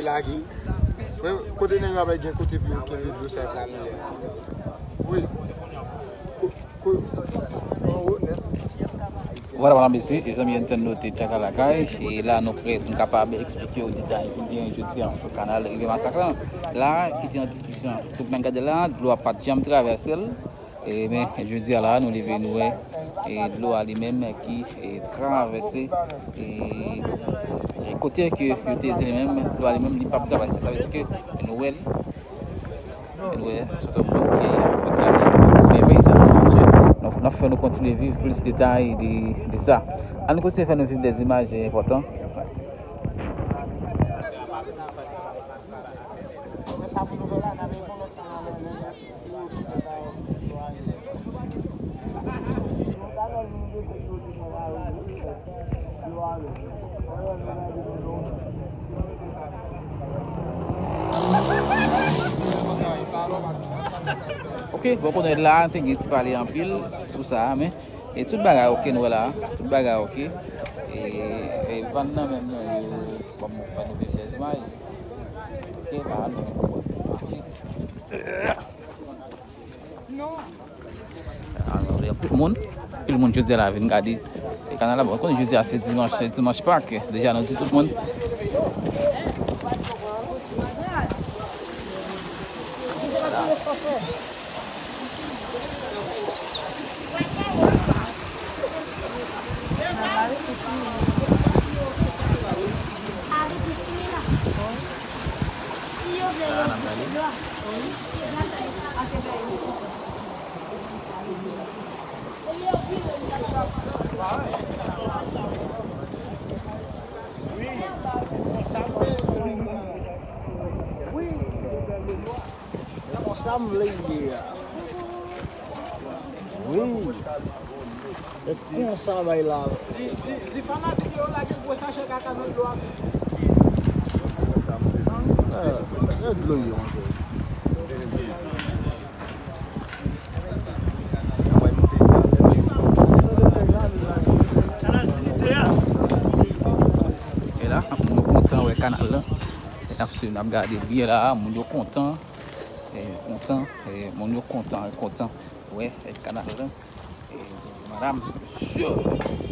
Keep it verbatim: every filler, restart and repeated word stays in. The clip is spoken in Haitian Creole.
Lage. Men kote nèg la bay gen kote pou yo kenbe dlo sa pral anlè. Wi. Ko- ko- anwo nèt. Vwala, vwala, mesye, e zanmi entènot Tchaka Lakay, e la nou prè pou n kapab eksplike w detay ki gen jodi a sou kanal Rivyè Masak lan. La, ki te an diskisyon. Tout moun gade la, dlo a pa t janm travèse l. E, men, jodi a la, nou leve, nou wè, e dlo a li menm ki, e, travèse, e, e kote ke yo te di li menm, dlo a li menm, li p ap travèse. Sa vle di ke nou wè l, nou wè, sèten moun ki ap gade, men peyi sa, nou, nou ap fè nou kontinye viv plis detay de, de sa. Ann kontinye fè nou viv de imaj enpòtan. Ok, bon, kounye a la, te gen ti pale anpil sou sa, men, e tout bagay ok, nou wè la, tout bagay ok. E, e van nan menm, non, yo, kòm fè nou viv de imaj. Ok, la, nou, mache. Anpil moun, anpil moun jodi a la vin gade, e, kanal la. Bon, konnen jodi a se dimanch, se dimanch Pak. Deja, nou di tout moun. Wi. E konsa m vle l ye a. Wi. E konsa bay la. Di, di, di fanatik yo lage gwo sachè kaka nan dlo a. Sa, e dlo ye, monchè. E la, moun yo kontan wè kanal lan. N ap swiv, n ap gade byen la, moun yo kontan. E, kontan, e, moun yo kontan, kontan. Wè, e, kanal lan. E, madam, mesye.